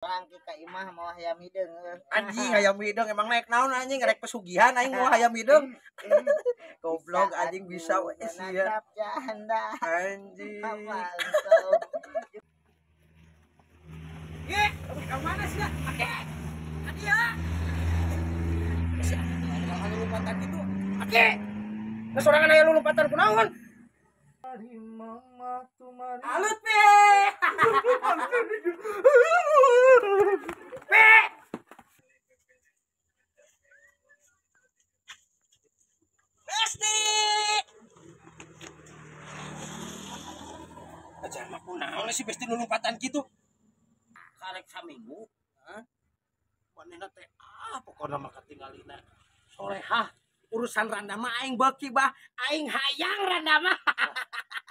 Orang kita imah mau hayam hideung. Anjing hayam hideung emang naik naon anjing rek pesugihan aing mau hayam hideung. Goblok anjing bisa we sia. Anjing. Ye, ka mana sia? Ake. Ka dieu. Sia, lompatan kitu. Ake. Nah sorangan aya lompatan kunaon? Alut pe. Pe. Besti. Ajar mah kunaon si Besti nu lompatan kitu? Karek saminggu, hah? Manehna teh ah pokona mah katinggalina solehah. Urusan randa mah aing beuki bah, aing hayang randa mah.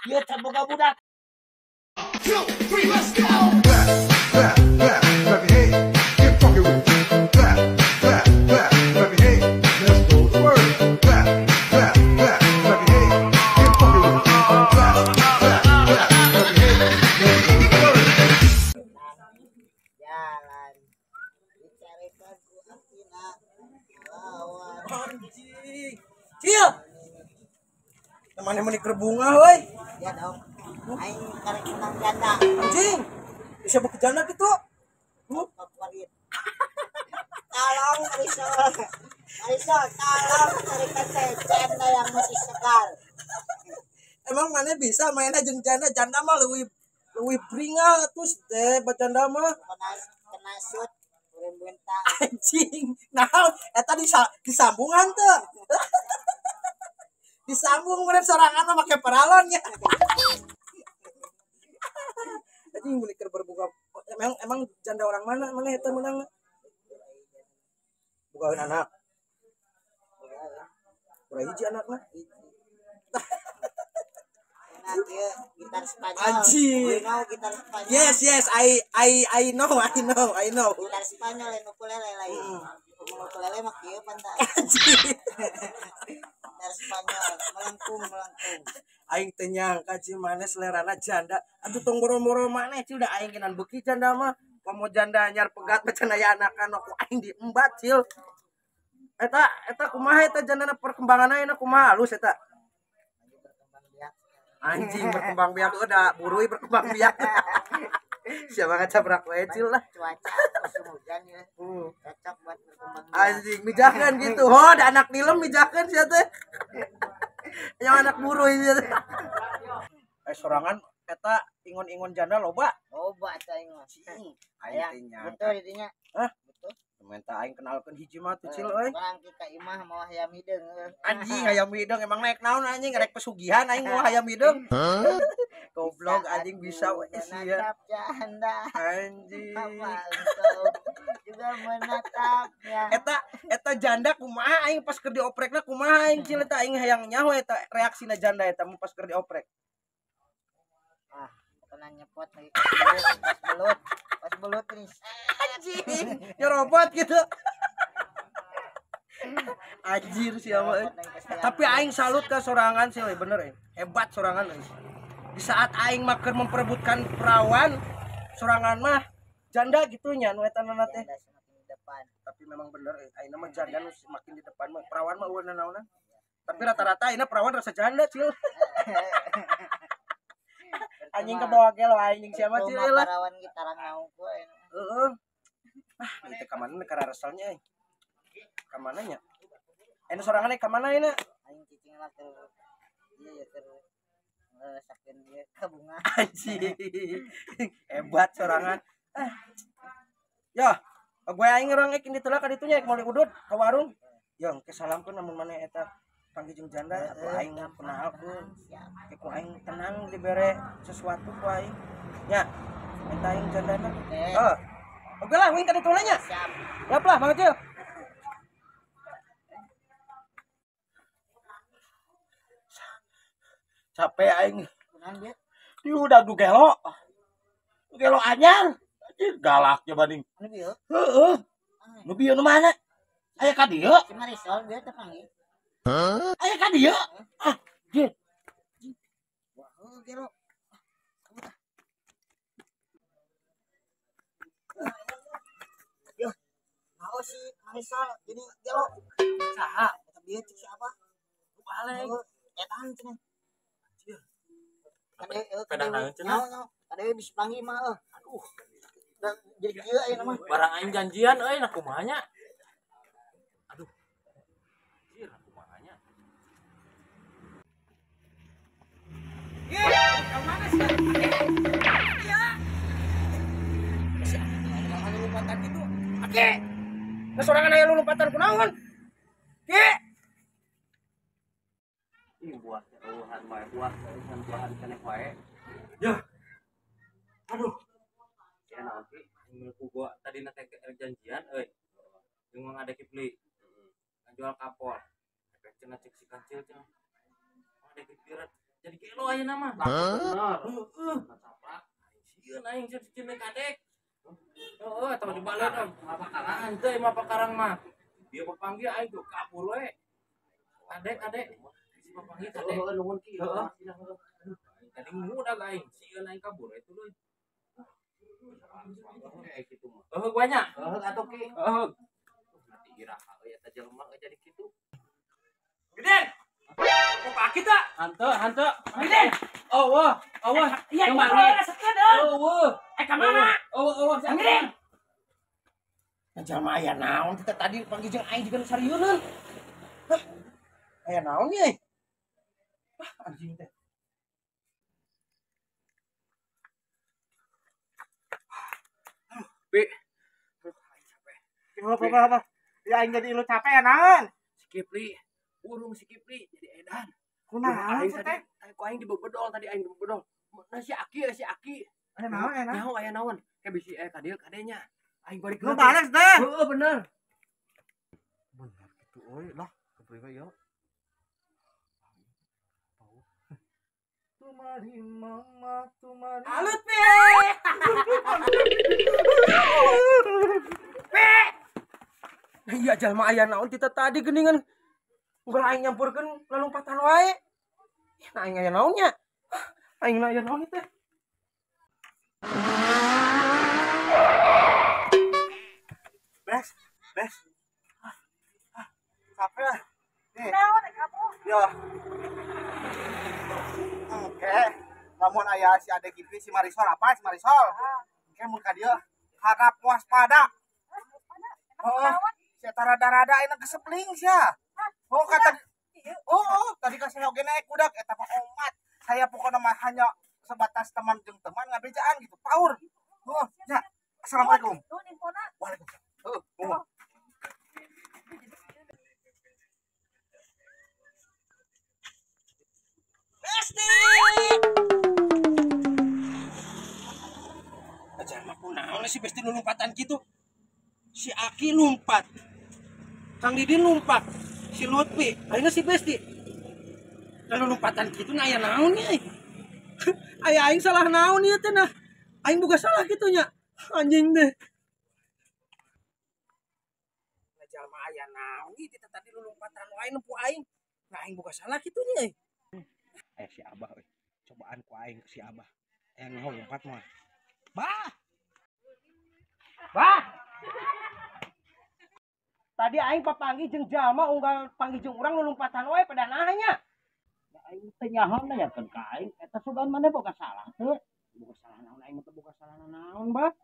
Ieu teh boga budak. 2, 3, let's go. Clap, clap, clap, clap your hands. Get funky with it. Clap, clap, clap, clap your hands. Let's go to work. Clap, clap, clap, clap your hands. Get funky with it. Clap, clap, clap, clap your hands. Let's go to work. Jalan. Dicarikan ku akina. Lawan. Anjing. Cil. Temannya menik berbunga, woi. Ya dong. Aing karek menang janda. Anjing. Bisa buka janda gitu. Favorit. Tolong Marisol. Marisol, tolong carikan saya janda yang masih segar. Emang mana bisa mainnya jeung janda? Janda mah leuwih leuwih bringal atuh teh janda mah. Kena shoot bentak. Anjing. Nah, eta disambungan teu. Disambung meureun sorangan mah make paralon ya. Anjing meuni keur berbuka. Emang emang janda orang mana? Mana eta meunang? Bogaeun anak. Urang hiji anakna. Enak ya, gitar Spanyol. Anjing. You know gitar Spanyol. Yes, yes, I know, I know, I know. Gitar Spanyol yang ukulele lain. Ukulele mah kieu pan tah. Anjing. Gitar Spanyol melengkung melengkung. Aing teu nyangka cil maneh selerana janda. Atuh tong boro-boro maneh cil da aing genan beuki janda mah. Komo janda anyar pegat mah cenah aya anakan ku aing diembat cil. Eta eta kumaha eta jandana perkembanganna ayeuna kumaha halus eta? Anjing berkembang biak udah burui berkembang biak. Siapa ngacabrak wae cil lah. Cuaca musim hujan ya. Cocok buat berkembang biak. Anjing mijakeun gitu. Oh, da anak nilem mijakeun sia teh. Yang anak burui sia teh. Sorangan eta ingon-ingon janda loba. Loba eta ingon. Aing teh nyangka. Betul didinya. Hah? Betul. Minta aing kenalkeun hiji mah tuh cil euy. Orang kita imah mau hayam hideung. Anjing hayam hideung emang naik naon anjing rek pesugihan aing mau hayam hideung. Goblok anjing bisa we sia. Janda. Anjing. Juga menatapnya. Eta eta janda kumaha aing pas keur dioprekna kumaha aing cil eta aing hayang nyaho eta reaksina janda eta mun pas keur dioprek. Ah, pokona nyepot lagi pas belut. Pas belut nih. Anjing, nyerobot gitu. Anjir siapa. Tapi aing salut ke sorangan sih, bener eh. Hebat sorangan euy. Di saat aing mah keur memperebutkan perawan, sorangan mah janda gitu nya nu eta nana teh. Depan. Tapi memang bener eh, aing mah janda nu semakin di depan mah perawan mah eueuh nanaonan. Tapi rata-rata aing perawan rasa janda cil. Anjing ke bawah gelo aing siapa cil lah. Perawan kita tarang naung ku aing. Heeh. Ah, itu ka mana karareselnya euy. Ka mana nya? Anu sorangan ka mana ayeuna? Aing cicing lah keur ieu ya keur ngerasakeun ieu ka bunga. Anjing. Hebat sorangan. Ah. Ya, gue aing urang ek ditu lah ka ditu nya ek meuli udud ka warung. Ya, engke salamkeun lamun maneh eta panggih jeung janda atuh aing kenalkeun. Siap. Ku aing tenang dibere sesuatu ku aing. Nya, minta aing jandana. Heeh. Oke lah, wing ka ditu nya. Siap. Siap lah, Mang Acil. Capek aing. Kunaon dia? Ieu udah du gelo. Gelo anyar. Anjir galaknya banding. Anu bieu? Heeh. Nu bieu nu mana? Aya ka dieu. Si Marisol bieu teh panggil. Aya ka dieu. Ah, jir. Wah, heuh gelo. Oh si Marisol jadi gelo. Saha? Eta bieu cek si Abah. Balik. Etan cenah. Anjir. Kade Pedah naon cenah? Kade bisa panggil mah euy. Aduh. Jadi kieu ayeuna mah. Barang aing janjian euy nah kumaha nya? Aduh. Anjir, kumaha nya? Ye, ka mana sih? Iya. Si anu lompatan kitu. Aki. Nah sorangan aya lompatan kunaon? Ki. Ih buah eueuhan wae, buah eueuhan buahan keneh wae. Yah. Aduh. Ya naon Ki? Aing ku gua tadi na teh janjian euy. Jeung Mang Ade Kipli. Ngajual kapol. Efek cenah cek si kancil cenah. Mang Ade Kipli jadi gelo ayeuna mah. Bener. Heeh. Caprak. Sieun aing sieun cina kadek. Heeh, eta mah dibaleun mah teu mah pakarang mah. Dia papanggil aing tuh kabur we. Kadek kadek. Si papanggil kadek. Heeh, nuhun Ki. Heeh. Tadi ngudag aing, sieun aing kabur we tuluy. Kayak kitu mah. Heuh banyak. Heuh atuh Ki. Heuh. Mati iraha euy eta jelema euy jadi kitu. Geden. Kok aki teh? Hanteu, hanteu. Geden. Oh, oh, Iya, kemana? Oh, ka mana? Oh, oh, Geden. Nah, jelema aya naon kita tadi panggil jeung aing juga nu sarieuneun. Hah? Aya naon ieu? Wah, anjing teh. Bi. Aduh, aing capek. Apa? Ya aing jadi lu capek ya naon? Si Kipli, urung si Kipli jadi edan. Kunaon Aing sih tadi, teh? ku aing dibebedol tadi aing dibebedol. Nah si Aki, si Aki. Aya naon aya naon? Nyaho aya naon? Kayak bisi aya ka dieu kadenya. Aing balik Lu bales teh. Heeh, bener. Bener gitu euy lah, kepriwe ya. Tumari mama tumari. Alut pe. Pe. Iya jalma aya naon kita tadi geuningan unggal aing nyampurkeun lalompatan wae. Nah aing aya naonnya? Aing aya naon teh? Bes, bes. Capek lah. Nih. Naon kamu? Yo. Oke. Lamun aya si Ade Kipli si Marisol apa si Marisol? Oke mun ka dieu harap waspada. Oh, si eta rada-rada ayeuna kesepling sia. Oh kata oh tadi ka saya oge naik kudak eta mah omat. Saya pokoknya mah hanya sebatas teman jeung teman ngabejaan gitu. Paur. Oh, ya. Assalamualaikum. Nuhun infona. Waalaikumsalam. Heeh, nuhun. Besti. Jalma kunaon si Besti nu lompatan kitu? Si Aki lompat. Kang Didin lompat. Si Lutfi, ayeuna si Besti. Lalu lompatan kitu na aya naon ieu? Aya aing salah naon ieu teh nah. Aing boga salah kitu nya. Anjing deh. Nah, jalma aya naon ieu teh tadi lompatan wae nempo aing. Nah aing boga salah kitu nya. Eh si Abah euy. Cobaan ku aing ke si Abah. Aya naon lompat mah. Bah. Bah. Tadi aing papanggih jeung jalma unggal panggih jeung urang lompatan wae pada nanya. Aing teh nyaho nanyakeun ka aing eta sugan maneh boga salah teu? Boga salah naon aing mah teu boga salah naon, Bah.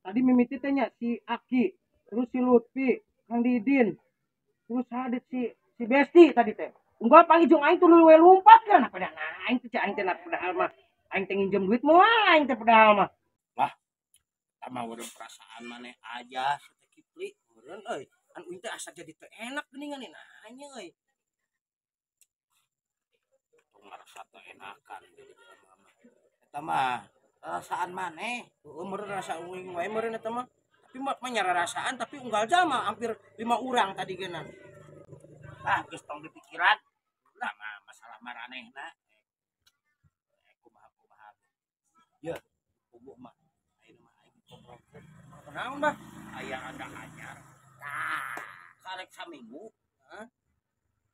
Tadi mimiti teh nya si Aki, terus si Lutfi, Kang Didin, terus hadit si Besti tadi teh. Unggal panggih jeung aing tuluy we lompat kan pada nah aing teh aing teh padahal mah aing teh nginjem duit moal aing teh padahal mah. Lah, tah mah perasaan maneh aja si teh Kipli meureun euy. Kan uing teh asa jadi teu enak geuningan nanya euy. Tong ngarasa teu enakan jadi jelema mah. Eta mah rasaan maneh. Heeh, meureun rasa uing wae meureun eta mah. Tapi mah nyararasaan tapi unggal jalma hampir 5 urang tadi geuna. Ah, geus tong dipikiran. Lah mah masalah maranehna. Kumaha-kumaha. Ye, puguh mah. Ayeuna mah aing ngobrolkeun. Kunaon, Bah? Aya ada anyar. Tah, karek saminggu. Hah?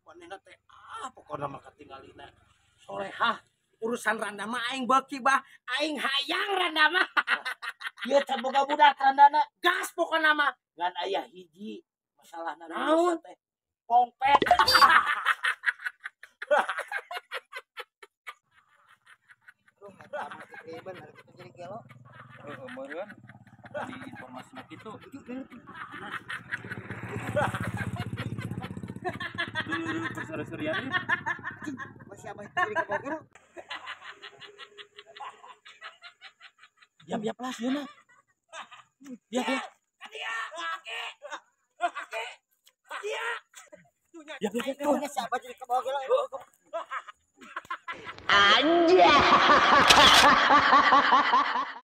Manehna teh ah pokona mah katingalina solehah. Urusan randa mah aing beuki, Bah. Aing hayang randa mah. Ieu can boga budak randana. Gas pokona mah. Ngan aya hiji Masalahna Naon? teh pongpet. Aduh, eta mah kriben ari kitu jadi gelo. Heeh, meureun di informasina kitu. Dulu berseri-serian ieu. Masih abah itu jadi kebawa gelo. Diam ya plas ieu mah. Diam ya. Ya, ya, ya. Tuh, si abah jadi kebawa gelo. Anjay.